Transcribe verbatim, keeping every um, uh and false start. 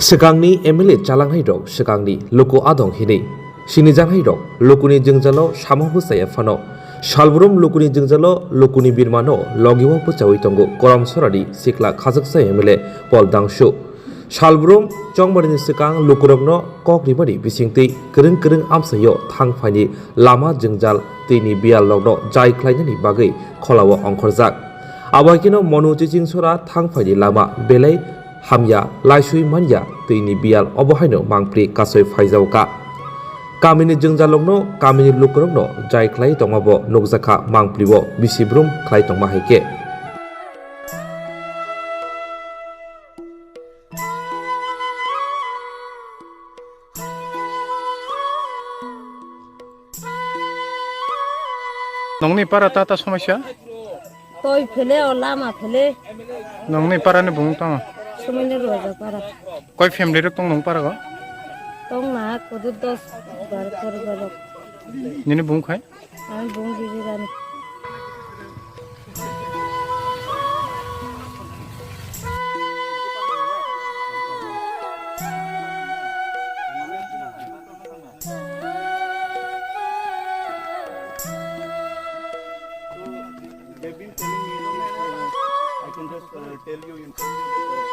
Swkangni M L A chalangnai rok swkangni luku adong hinwi sinijaknai rok lukuni jwngjalo samo bwsaya phano salbrum lukuni jwngjalo lukuni birmano logiwo bwchawi tongo Korom Sorari sikla khajwksa M L A Paul Dangsu. Salbrum chongmarini swkang lukurokno kok rimani bisingtwi kwrwng kwrwng amchaio thangphaini lama jwngjal twini biyalrokno jai khlainani bagwi kholao ongkhorjak. Abo hai kheno Monu Chichingsora thangphaini lama belai hamya, laisui manya, twini biyal obo haino mangpli kasoi phaijaokha. Kamini jwngjalrokno, kamini lukurokno jai khlai tongmabo nukjakha mangplio bisi brum khlai tongma hai khe. Nongni para tata somosya? Toi phele o lama phele. Nongni para ni bung tong? Somoi ni roja para. Koi family rok tong nong para go? Tong na kudu dos bar kor balok. Nini bung khai? Ang bung gigi rani. They've been telling me, you know, uh, I can just, uh, tell you in front of the